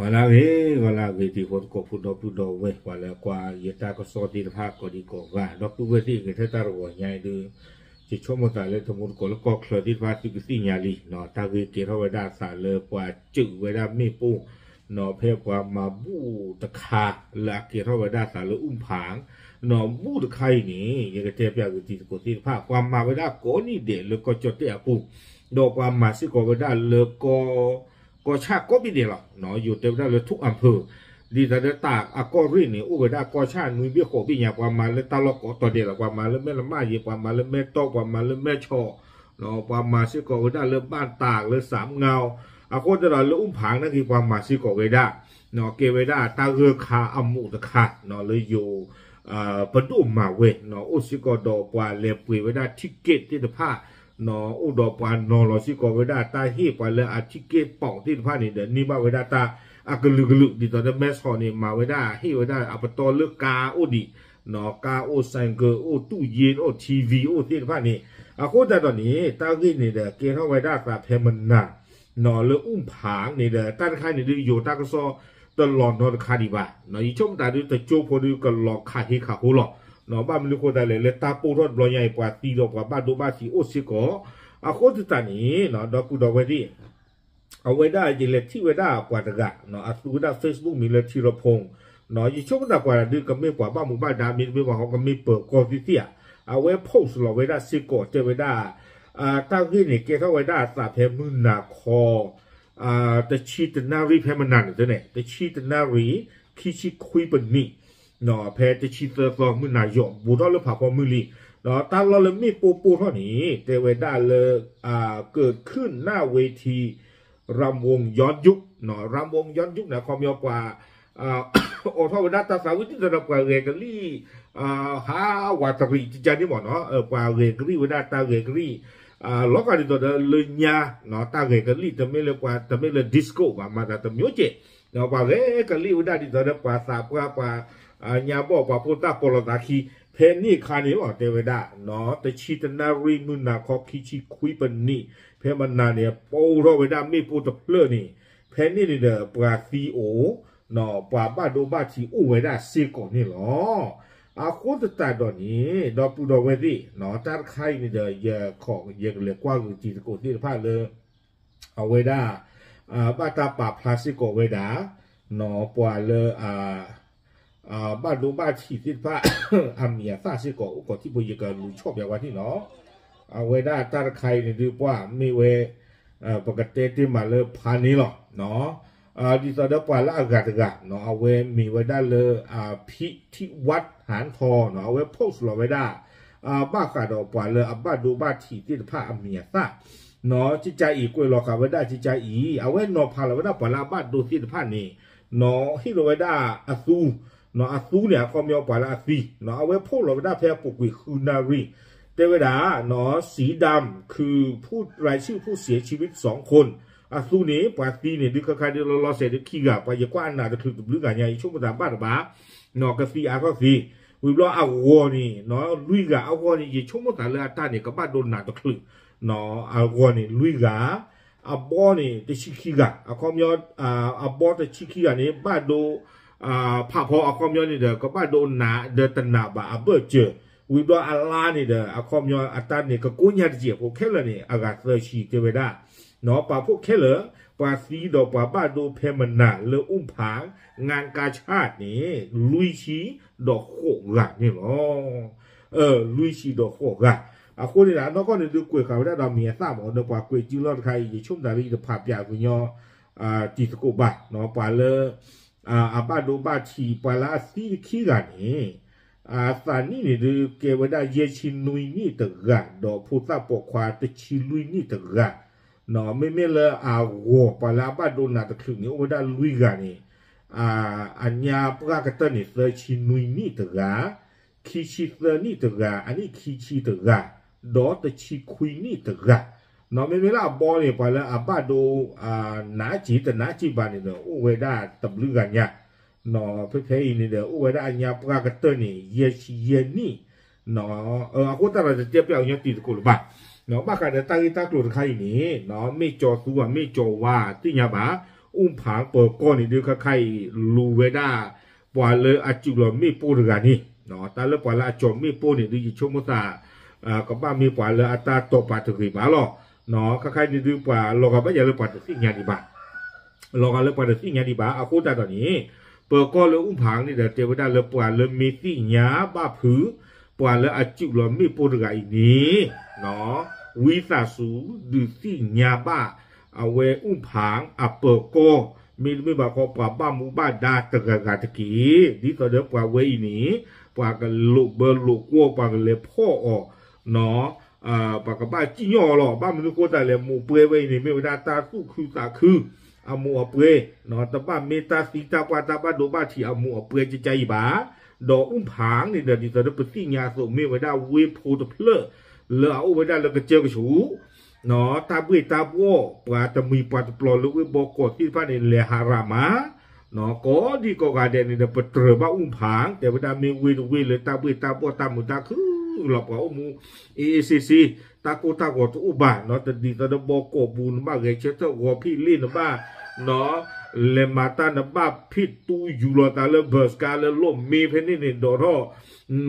ဂီၤလၢအဂ့ၤ ဂီၤလၢအဂ့ၤ တံၤဖိသကိးဖိဒီပုၢ်ဒီဝဲၢ် ပှၤလၢကွၢ်ယတၢ်ကစီၣ်သ့ၣ်တဖၣ်ကိးဒံကိးဂၤ ဒီပုၢ်ဝဲၢ်သ့ၣ်ဂ့ၤ ထဲတၢ်တဂီၤညါအံၤဒုး ယဆိကမိၣ်သးလၢတမူတကိးလၢကီၢ်ချၢသ့ၣ်တဖၣ် သုကသ့ၣ်ညါလံ တၢ်ဂ့ၢ်ကဲထီၣ်ဝဲဒၣ်အသးလၢပှၤစၢၤဝဲဒၣ်မ့ၣ်ပိၢ် ဖဲပှၤမၤဘူၣ်တခါ လၢအကဲထီၣ်ဝဲဒၣ်အသးလၢအူၣ်ဖး နီၢ်ဘူၣ်တခါအံၤန့ၣ် ယကတဲပျးက့ၤတံၤသကိးသ့ၣ်တဖၣ် ပှၤမၤဝဲဒၣ်ကိးနံၣ်ဒဲးလၢကီၢ်ကၠီၣ်တဲၣ်အပူၤ ဒီးပှၤမၤစ့ၢ်ကီးဝဲဒၣ်လၢ ကီၢ်ဆၣ်ကိးဘ့ၣ်ဒဲးလီၤ. ယိၤတဲဝဲဒၣ်လၢထူၣ်အၣ်ဖၢၣ် ဒ်သိးဒီးတၢ်အကီၢ်ရ့ၣ်န့ၣ် အိၣ်ဝဲဒၣ်ကီၢ်ဆၣ်နွံဘ့ၣ်ဃိးဘ့ၣ်ညါ ပှၤမၤလၢတၢ်လီၢ်ကိးတီၤဒဲးလီၤ. ပှၤမၤလၢမဲၢ်လမၢ်ယံၤ ပှၤမၤလၢမဲၢ်တီၢ် ပှၤမၤလၢမဲၢ်ဆီး ပှၤမၤစ့ၢ်ကီးဝဲဒၣ်လၢဘၣ်တၢ်လၢစးမငါ အဃိသတးဒီးလၢအူၣ်ဖးနာ်က့ၤ ပှၤမၤစ့ၢ်ကီးဝဲဒၣ် ကဲဝဲဒၣ်တၢ်ဂၢၢ်ခါအမူးတခါ လၢယိၤ ပဒိၣ်မၤဝဲ အိၣ်စ့ၢ်ကီးဒီးပှၤလဲၤပှ့ၤဝဲဒၣ် ticket သ့ၣ်တဖၣ် အိၣ်ဒီးပှၤနီၤလီၤစ့ၢ်ကီးဝဲဒၣ်တၢ်ဟ့ၣ်ပှၤလၢအ ticket ပိာ်သ့ၣ်တဖၣ်န့ၣ်ဒီး န့ၢ်ဘၣ်ဝဲဒၣ်တၢ်အကလုာ်ကလုာ် ဒ်သိးဒီးမဲၢ်ဆီးန့ၣ် မၤဝဲဒၣ် ဟ့ၣ်ဝဲဒၣ်အပတီၢ်လၢကါအိၣ်ဒံး ကါအိၣ် ဆိုင်ကယ် အိၣ် တူၢ်ယ့ၣ် အိၣ် ထံဝံ အိၣ်သ့ၣ်တဖၣ်န့ၣ် အဃိသတးဒီးန့ၣ် တၢ်ဂ့ၢ်န့ၣ်ဒီး ကဲထီၣ်ဝဲဒၣ်အသးဖဲမနၤ လၢအူၣ်ဖးန့ၣ်ဒီး တၢ်တခါန့ၣ်ဒုး ယိၤတၢ်ကစီၣ်တလီၤနီတခါဒံးဘၣ်. ယဆိကမိၣ်သးဒုး တကၠိဖိဒုးကလီၤခးဟ့ခးဟိလီၤ. ဘၣ်မနုၤဃိသတးလဲၣ် လၢတၢ်ပိၢ်ထီၣ်တဘျီညါအံၤ ပှၤသံဒီးပှၤဘၣ်ဒိဘၣ်ထံးအိၣ်စ့ၢ်ကီး အဃိသတးန့ၣ် ဒီပုၢ်ဒီဝဲၢ်သ့ၣ် အဝဲဒၣ်ယလဲၤထံၣ်ဝဲဒၣ်ပှၤတဂၤ အသူဝဲဒၣ် Facebook မံၤလၢထံရဖူ ယဆိကမိၣ်သးပှၤတဂၤဒုးကမ့ၢ်ပှၤဘၣ်မူဘၣ်ဒါ မ့တမ့ၢ်ပှၤဟီကမ့ၢ်ပၢၤကီၢ်သ့ၣ်သ့ၣ်ဧါ အဝဲ post လီၤဝဲဒၣ်စ့ၢ်ကီးတဲဝဲဒၣ် တၢ်ဂ့ၢ်န့ၣ် ကဲထီၣ်ဝဲဒၣ်အသးဖဲမုၢ်နၤခီ တဆံတနၣ်ရံၣ်ဖဲမနၤန့ၣ်န့ၣ် တဆံတနၣ်ရံၣ် ခံဆံခွံပနံး ဖဲတဆံသၢသီ မုၢ်နၤယီၤ ဘူးထီၣ်လၢဖးဖီမုၢ်လံ. တၢ်လီၢ်လၢမ့ၣ်ပိၢ်ပိၢ်ထီၣ်န့ၣ် တဲဝဲဒၣ်လၢ เกิดขึ้นหน้าเวที รำวงย้อนยุค รำวงย้อนยุค န့ၣ် အခီပညီပှၤ အိးထီၣ်ဝဲဒၣ်တၢ်သးဝံၣ် ဒ်သိးဒီးပှၤဂဲၤကလံၣ် ဟးဝးတရံး ကကန့ၣ်မ့ၢ်နီၤ ပှၤဂဲၤကလံၣ်ဝဲဒၣ်တၢ်ဂဲၤကလံၣ် လီၤဂာ်ဒ်သိးဒီးလၢညါ တၢ်ဂဲၤကလံၣ် တမ့ၢ်လၢပှၤ တမ့ၢ်လၢ disco ဘၣ် မၤသးတမံၤကဲး ပှၤဂဲၤကလံၣ်ဝဲဒၣ်ဒ်သိးဒီးပှၤသးပှၢ် ပှၤညါဘီၣ် ပှၤဖိသၣ်ပီၤလီၤသးခံ ဖဲန့ၣ်အခါန့ၣ်လီၤ တဲဝဲဒၣ် တဆံတနၣ်ရံၣ် မုၢ်နၤခီ ခံဆံခွံပနံး ဖဲမနၤန့ၣ် ပိၢ်ထီၣ်ဝဲဒၣ်မ့ၣ်ပိၢ်တဖျၢၣ်န့ၣ် ဖဲန့ၣ်န့ၣ်ဒီး ပှၤသံအိၣ် ပှၤဘၣ်ဒိဘၣ်ထံးအိၣ်ဝဲဒၣ်စ့ၢ်ကီးန့ၣ်လီၤ. အဃိသတးဒီးန့ၣ် ဒီပုၢ်ဒီဝဲၢ်သ့ၣ် တၢ်တခါအံၤန့ၣ်ဒီး ယ ယကလဲၤကွၢ်က့ၤတံၤသကိးသ့ၣ်တဖၣ်လၢ အဝဲဒၣ် ဘၣ်တၢ်ပာ်ဖျါစ့ၢ်ကီးဝဲဒၣ် ပှၤလၢ ဘၣ်ဒိဘၣ်ထံးသ့ၣ်တဖၣ် အမံၤအသၣ်စ့ၢ်ကီး အိၣ်ကိးထံၣ်ဖိ ယကလူၤဆီၣ်ပၠးဝဲန့ၣ်လီၤ. အဝဲဒၣ်တၢ်တခါအံၤန့ၣ်ဒုး ပှၤမ့ၢ်ဝဲ ပကတဲတ့ၢ်မးလၢဖးန့ၣ်လီၤ. ဒ်သိးဒီးပှၤလၢအဂၤတဂၤ အဝဲမ့ၢ်ဝဲဒၣ်လၢ ဖံထံဝၣ်ဟၣ်ထီ အဝဲ post လီၤဝဲဒၣ် ဘၣ်ဃးဒီးပှၤလၢအဘၣ်ဒိဘၣ်ထံးသ့ၣ်တဖၣ်အမံၤအသၣ် ကကအံၤ ကွဲးလီၤဃာ်ဝဲဒၣ်ကကအံၤ အဝဲနီၤဖးလီၤဝဲဒၣ်ပှၤလၢအဘၣ်ဒိသ့ၣ်တဖၣ်န့ၣ် ဟ့ၣ်လီၤဝဲဒၣ်အသူ အသူန့ၣ် အခီပညီပှၤလၢအသံ အဝဲ post လီၤဝဲဒၣ်ဖဲအပူၤကွံာ်ဃုနၣ်ရံၣ် တဲဝဲဒၣ် สีดำคือผู้รายชื่อผู้เสียชีวิตสองคน အသူန့ၣ် ပှၤသံန့ၣ် ဒုးခါခါဒုးလီၤလီၤဆဲးဒုးခံဂၤ ပှၤယကွၢ်အနးတချုးတဘျုးဂၤညါ ယဆိကမိၣ်သးဘၣ်တဘၣ် ကသံအါထီၣ်သ့ ဝံၤဘျီအဂီၤန့ၣ် လွံၢ်ဂၤအဂီၢ်န့ၣ် ယဆိကမိၣ်သးလၢအတၢ်န့ၣ် ကဘၣ်ဒိနးတချုး အဂီၤန့ၣ်လွံၢ်ဂၤ အဘီန့ၣ် တဆံခံဂၤ အခီပညီ အဘီတဆံခံဂၤန့ၣ် ဘၣ်ဒိ ဖးဖီ အခီပညီန့ၣ်ဒီး ကဘၣ်ဒိနးဒီးတနးဘၣ်အဘၢၣ်စၢၤ ဝံၤဘျီအလါန့ၣ်ဒီး အခီပညီအတၢ်န့ၣ် ကကိညါတက့ၢ် ဖိခဲလၢာ်န့ၣ် အဂၤသၢဆံတဲဝဲဒၣ် ပှၤဖိခဲလၢာ် ပှၤသံဒီးပှၤဘၣ်ဒိဖဲမနၤလၢအူၣ်ဖး ငါးကါဆၣ်န့ၣ် လွံၢ်ဆံဒီးဃိးဂၤန့ၣ်လီၤ. လွံၢ်ဆံဒီးဃိးဂၤ အဃိန့ၣ်ဒီး အနီၢ်ကီၢ်န့ၣ်ဒုးကွဲးဃာ်ဝဲဒၣ်ဒီးမံၤအသၣ်မး ဒီးပှၤကွဲးကံလီၢ်တခါအံၤ ယဆိကမိၣ်သးလၢယတဖးပၠးကညီ တံၤသကိးဘၣ် ပှၤလၢ အဘၣ်ဒိဘၣ်ထံး ပှၤလၢအသံတခံဂၤန့ၣ် အသးနံၣ်န့ၣ်ဒုးကဲဝဲဒၣ်ယဲၢ်ဆံနွံနံၣ်တဂၤ ဒီးဖိသၣ်ပိာ်ခွါတဆံလွံၢ်နံၣ်တဂၤ မ့မ့ၢ်လၢအဂီၤ ပှၤလၢအဘၣ်ဒိနးတချုးန့ၣ် အိၣ်ဝဲဒၣ်လွံၢ်ဂၤန့ၣ် အညါပှၢ်ကတၢၢ်န့ၣ် သၢဆံနွံနံၣ်တဂၤ ခံဆံသၢနံၣ်တဂၤ အနံၣ်ခံဆံတဂၤ ဒီးတဆံခွံနံၣ်တဂၤ မ့မ့ၢ်လၢအဘီန့ၣ် ပှၤလၢအဘၣ်ဒိ နးစ့တနးစ့ဘၣ်န့ၣ်ဒီး အိၣ်ဝဲဒၣ်တဘျုးဂၤညါ ဖဲဖဲအံၤန့ၣ်ဒီး အိၣ်ဝဲဒၣ်အညါပှၢ်ကတၢၢ်န့ၣ် ယဲၢ်ဆံယဲၢ်နံၣ် အဃိသတးဒီးတတဲပၠးကညီတံၤသကိးလၢၤဘၣ် ဘၣ်ဃးဒီးတၢ်ဂ့ၢ်တၢ်ကျိၤတခါအံၤန့ၣ် မ့ၢ်ကၠီၤသူဧါ မ့ၢ်ကၠီၤဝါ သ့ၣ်ညါဘၣ်, အူၣ်ဖၣ်ပၢၤကီၢ်န့ၣ်ဒုး ခဲခါအံၤ လူၤဝဲဒၣ် ပှၤလၢအစူးလီၤမ့ၣ်ပိၢ်တဂၤန့ၣ်, တၢ်လၢပှၤလၢအကၠီၤမ့ၣ်ပိၢ်န့ၣ်ဒုး ယဆိကမိၣ်သး ကဘၣ်မ့ၢ်ပှၤလၢအတၢ်တိာ်ပာ်တဂ့ၤဘၣ်လီၤ. ခဲခါအံၤန့ၣ်ဒုး ပှၤလီၤဂာ်ဘၣ်ယၤလၢပှၤတသ့ၣ်ညါဒံးဘၣ် လီၤဂာ်လၢပှၤတသ့ၣ်ညါဒံးဘၣ် အဃိသတးဒီးန့ၣ်, ပၢၤကီၢ်လၢအူၣ်ဖၣ်န့ၣ်ဒီး တဲဝဲဒၣ်လၢပှၤလၢမ့ၢ်သ့ၣ်ညါဘၣ်ဖုး ပှၤလၢအစူးလီၤမ့ၣ်ပိၢ်တဂၤအံၤန့ၣ်, ဝံသးစူၤ ဒုးသ့ၣ်ညါဘၣ် အဝဲအူၣ်ဖၣ်အပၢၤကီၢ်, မ့တမ့ၢ်ဘၣ်ဃီ ပှၤဘၣ်မူဘၣ်ဒါတဂၤဂၤတက့ၢ်. ဒ်သိးဒီးပှၤဝဲအံၤန့ၣ် ပှၤကလိာ်ဘၢလိာ်ကွီၢ် ပှၤကလဲၤဖီၣ်အီၤ ပှၤကဘၣ်စံၣ်ညီၣ်အီၤလီၤ. ဘၣ်မနုၤအဃိသတးလဲၣ်, မိၢ်ပှဲၤဝဲအံၤန့ၣ် မ့ၢ်ဝဲဒၣ်တၢ်သူၣ်ခုသးခု အမိၢ်အပှဲၤ, တဘၣ်မ့ၢ်တၢ်သံတၢ်ပှၢ်တၢ်ဘၣ်ဒိဘၣ်ထံးအမိၢ်အပှဲၤကကါအံၤဘၣ်. ဒီးအူၣ်ဖၣ်န့ၣ်ဒီး ဒ်သိးဒီးပသ့ၣ်ညါအသိး မ့ၢ်ဝဲဒၣ်ဝ့ၢ်ဖိတဖျၢၣ် လၢအအိၣ်ဝဲဒၣ်လၢကစၢၢ်ကဆူး တၢ်ဘှ့ၣ်တၢ်ဘှီၣ် ပှၤတမှံၤပှၤတပျီၤလၢဝ့ၢ်ဘီကီးသ့ၣ်တဖၣ်န့ၣ် လဲၤဟးရးမး, ကိးဒံကိးဂၤဒဲးန့ၣ်ဒီး ပတြၢၤဘၣ်အူၣ်ဖၣ် တဲဝဲဒၣ်မ့ၢ်ဝ့ၢ်တဝ့ၢ်လၢတၢ်ဘှ့ၣ်တၢ်ဘှီၣ်တၢ်မုာ်တၢ်ခုၣ်လီၤ ပှၤအိၣ်မူ အ့အ့စ့စ့, တၢ်ကိၢ်တၢ်ဂီၤတအိၣ်ဘၣ်, တဒ်သိးဒီးဘီကီးပူၤ နဘၣ်ဂဲၤဆၢထၢၣ်ဂီၤဖံးလ့ၣ် နဘၣ် လဲၤမၤတၢ် နဘၣ်ဖံးတူယူၤလီၤသးလၢ ဘၢၣ်စကါ လၢလီၢ်မ့ဖဲန့ၣ်န့ၣ် ဒိးထီၣ်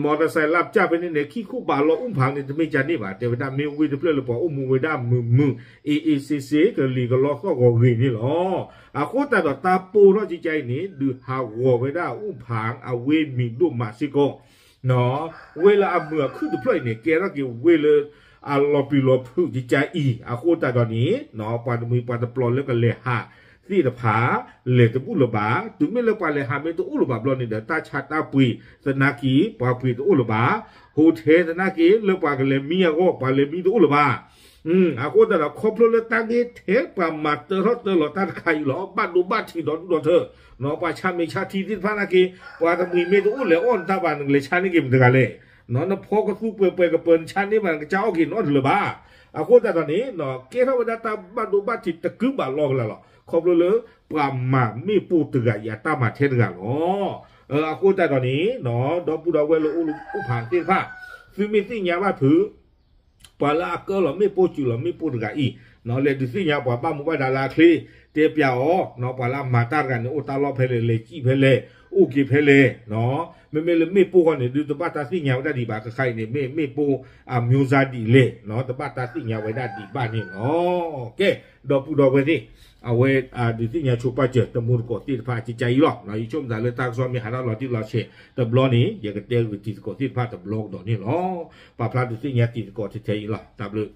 မီတစဲးလၢ်ပစၢ်ဖဲန့ၣ်န့ၣ် ခံခူဘးလီၤ အူၣ်ဖၣ်န့ၣ် တမ့ၢ်ကန့ၣ်ဘၣ်. တဲဝဲဒၣ်မ့ၢ်ဝ့ၢ်တဖျၢၣ်လၢပှၤအိၣ်မူဝဲဒၣ်မုာ်မုာ် အ့အ့စ့စ့ ကလံၤကလီသီၣ်ဂီၤဂ့ၤန့ၣ်လီၤ. အဃိသတးဒီးတၢ်ပိၢ်ထီၣ်ကကါအံၤန့ၣ် ဒုးဟးဂီၤဝဲဒၣ်အူၣ်ဖၣ်အဝ့ၢ်မံၤဒိၣ်မးစ့ၢ်ကီး ဝ့ၢ်လၢအမုာ်အခုၣ်တဖျၢၣ်အံၤန့ၣ် ကဲထီၣ်က့ၤဝ့ၢ်လၢ အလီၤပျံၤလီၤဖုးကကါအံၤ အဃိသတးဒီးန့ၣ် ပှၤတမှံၤပှၤတပျီၤလၢကလဲၤဟးသ့ၣ်တဖၣ် လဲၤတဘူၣ်လၢၤဘၣ်. တုၤမ့ၢ်လၢပှၤလဲၤဟးမ့ၢ်တအိၣ်လၢၤဘၣ်ဘျီန့ၣ်ဒီး တၢ်ဆါတၢ်ပှ့ၤသနာ်က့ ပှၤပှ့ၤတအိၣ်လၢၤဘၣ်. ဟိထဲသနာ်က့ လၢပှၤကလဲၤမံအဂီၢ် ပှၤလဲၤမံတအိၣ်လၢၤဘၣ်. အဃိသတးဒီး ခီဖျိလၢတၢ်ဂ့ၢ်ထဲပှၤမၤတၢထီၣ်တၢလီၤတၢ်တခါအံၤလီၤ ဘၣ်ဒိဘၣ်ထံးဒီဒူၣ်ဒီထၢ ပှၤဆါမ့ၤဆါထံသ့ၣ်တဖၣ်သနာ်က့ ပှၤတမှံၤမ့ၢ်တအိၣ်လဲၤအီၣ်နတၢ်ဘၣ် နကလဲၤဆါန့ၢ်က့ၤမတၤတဂၤလဲၣ်. နဖီကသူပှဲၤပှဲၤကပၤ နဆါန့ၢ်ဘၣ် နကစၢ်အီၣ်က့ၤနအီၣ်တလၢၤဘၣ်. အဃိသတးဒီးန့ၣ် ကဲထီၣ်ဝဲဒၣ်တၢ်ဘၣ်ဒိဘၣ်ထံးတကုဘးလီကလးလီၤ ခီဖျိလၢပှၤမၤမ့ၣ်ပိၢ်တဂၤအံၤအတၢ်မၤထဲတဂၤလီၤ. အဃိသတးဒီးန့ၣ် ဒီပုၢ်ဒီဝဲၢ်လၢအိၣ်ဖၣ်သ့ၣ်တဖၣ် သုမ့ၢ်သ့ၣ်ညါဘၣ်ဖုး ပှၤလၢအကၢလီၤမ့ၣ်ပိၢ်စူးလီၤမ့ၣ်ပိၢ်တဂၤအံၤ လဲၤဒုးသ့ၣ်ညါပှၤဘၣ်မူဘၣ်ဒါလၢအချ့ တဲပျးအီၤ ပှၤလၢအမၤတၢ်တဂၤန့ၣ် အိၣ်တၢ်လီၢ်ဖဲလဲၣ် လဲၤစံၣ်ဖဲလဲၣ် အိၣ်က့ၤဖဲလဲၣ် မ့မ့ၢ်လၢမ့ၣ်ပိၢ်ဃီန့ၣ် ဒုးတဘၣ်တၢ်သ့ၣ်ညါဝဲဒၣ်ဒံးဘၣ် ခဲခါအံၤန့ၣ် မ့ၢ်မ့ၣ်ပိၢ်အမျိုးစားဒ်လဲၣ် တဘၣ်တၢ်သ့ၣ်ညါဝဲဒၣ်ဒံးဘၣ်န့ၣ်လီၤ. ကဲ ဒီပုၢ်ဒီဝဲၢ်သ့ၣ် အဝဲဒုးသ့ၣ်ညါဆိပာ်စၢၤ တမူတကိးသ့ၣ်တဖၣ်ကကါအံၤလီၤ. ယဆိကမိၣ်သးလၢတၢ်ကစီၣ်မ့ၢ်ဟးထီၣ်လီၤတံၢ်လီၤဆဲးတဘျီန့ၣ် ယကတဲဂုာ်တံၤသကိးသ့ၣ်တဖၣ်တဘျီကဒီးန့ၣ်လီၤ. ပာ်ဖျါဒုးသ့ၣ်ညါတံၤသကိးထဲထဲအံၤလီၤ. တၢ်ဘျုး